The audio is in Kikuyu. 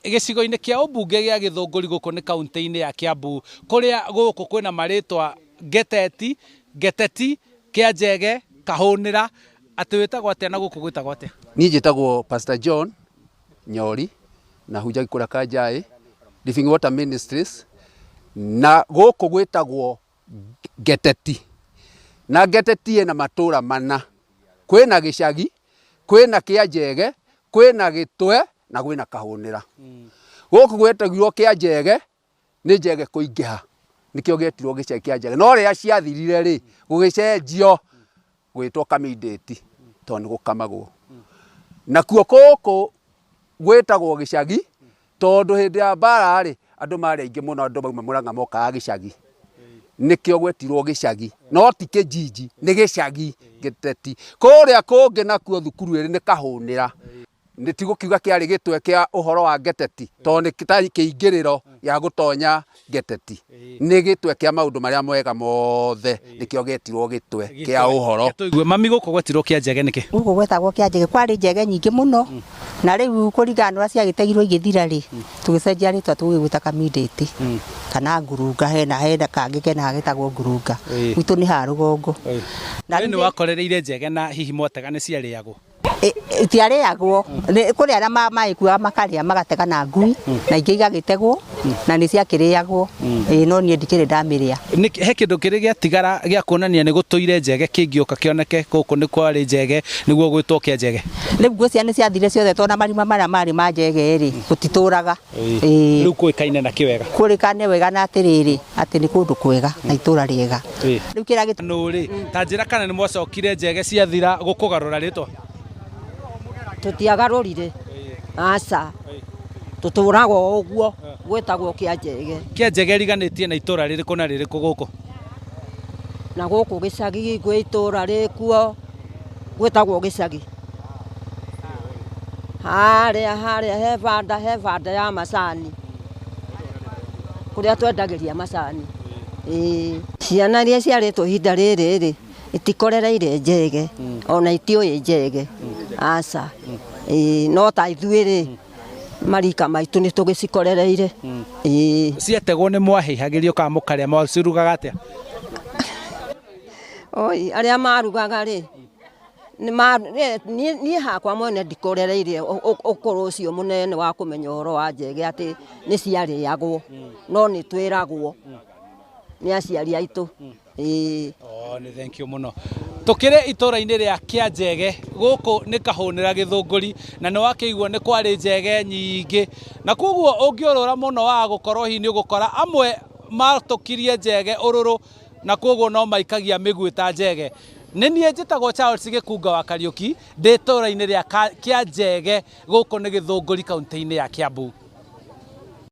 Gĩcigo-inĩ kĩa ũmbunge gĩa Gĩthũngũri gũkũ nĩ kaũntĩ-inĩ ya Kiambu kũrĩa gũkũ kwĩna marĩtwa Ngeteti, Ngeteti, Kĩanjege, Kahũnĩra, atĩ wĩtagwo atĩa na gũkũ gwĩtagwo atĩa? Niĩ njĩtagwo Pastor John Nyori na hunjagia kũrĩa Kanjaĩ Living Water Ministries na gũkũ gwĩtagwo Ngeteti na Ngeteti ĩna matũra mana, kwĩna gĩcagi, kwĩna Kĩanjege, kwĩna Gĩtwe na gwĩna Kahũnĩra. Gũkũ gwetagirwo Kĩanjege nĩ njege kũingĩha nĩkĩo gĩetirwo gĩcagi kĩa njege, no rĩrĩa ciathirire rĩ, gũgĩcenjio gwĩtwo Kamindĩti tondũ nĩ gũkamagwo. Nakuo gũkũ gwĩtagwo gĩcagi tondũ hĩndĩ ya mbara rĩ, andũ marĩ aingĩ mũno, andũ mauma Mũrang'a mokaga gĩcagi, nĩkĩo gwetirwo gĩcagi, no ti kĩjiji, nĩ gĩcagi gĩteti. Kũrĩa kũngĩ nakuo thukuru ĩrĩ nĩ Kahũnĩra. Nĩ tigũkiuga kĩarĩ gĩtwe kĩa ũhoro wa ngeteti tondũ nĩ ta kĩingĩrĩro gĩa gũtonya ngeteti. Nĩ gĩtwe kĩa maũndũ marĩa mwega mothe nĩkĩo gĩetirwo gĩtwe kĩa ũhoro. Tũigue mami gũkũ gwetirwo kĩa njege nĩkĩ? Gũkũ gwetagwo kĩa njege, kwarĩ njege nyingĩ mũno na rĩu kũringana na ũrĩa ciagĩtegirwo igĩthira rĩ, tũgĩcenjia rĩtwa tũgĩgwĩta Kamindĩtĩ kana ngurunga, hena hena kangĩ kena getagwo ngurunga, gwitũ nĩ haha rũgongo. Na We nĩ wakorereire njege na hihi mwatega nĩ ciarĩagwo? Itiarĩagwo, kũrĩ arĩa magĩkuaga makarĩa magatega na ngui na ingĩ igagĩtegwo na nĩ ciakĩrĩagwo, ĩĩ no niĩ ndikĩrĩ ndamĩrĩa. He kĩndũ kĩrĩ gĩatigara gĩa kuonania nĩ gũtũire njege kĩngĩũka kĩoneke gũkũ nĩ kwarĩ njege nĩguo gwĩtwo kĩa njege? Rĩu ngwĩciria nĩ ciathirire ciothe tondũ ona marima marĩa marĩ ma njege rĩ, gũtitũraga. Ĩĩ. Rĩu kũĩkaine na kĩ wega? Kũĩkaine wega na atĩrĩrĩ, atĩ nĩ kũndũ kwega na itũra rĩega. Rĩu kĩrĩa gĩ. Nũ rĩ, ta njĩra kana nĩ mwacokire njege ciathira gũkũgarũra rĩtwa? Tũtiagarũrire, aca. Tũtũraga o ũguo, gwĩtagwo Kĩanjege. Kĩanjege ĩriganĩtie na itũra rĩrĩkũ na rĩrĩkũ gũkũ? Na gũkũ gĩcagi gwĩ itũra rĩkuo gwĩtagwo gĩcagi. Harĩa harĩa he banda he banda ya macani kũrĩa twendagĩria macani ĩĩ. Ciana iria ciarĩtwo ihinda rĩrĩ rĩ itikorereire njege ona itiũĩ njege aca ĩĩ no ta ithuĩ rĩ marika maitũ nĩ tũgĩcikorereire ĩĩ. Ciategwo nĩ mwahĩhagĩrio kana mũkarĩa mwacirugaga atĩa? Oi arĩa marugaga rĩ Niĩ hakwa mwene ndikorereire ũkũrũ ũcio mũnene wa kũmenya ũhoro wa njege atĩ nĩ ciarĩagwo, no nĩ twĩragwo nĩ aciari aitũ. Ĩĩ. Oh, nĩ thank you mũno. Tũkĩrĩ itũra-inĩ rĩa Kĩanjege, gũkũ nĩ Kahũnĩra Gĩthũngũri, na nĩ wakĩigua nĩ kwarĩ njege nyingĩ, na koguo ũngĩũrũra mũno waga gũkorwo hihi nĩ ũgũkora amwe matũkirie njege ũrũrũ na kwoguo no maikagia mĩguĩ ta njege. Nĩ niĩ njĩtagwo Charles Gĩkunga wa Kariũki, ndĩ itũũra-inĩ rĩa Kĩanjege, gũkũ nĩ Gĩthũngũri, kaũntĩ-inĩ ya Kĩambu.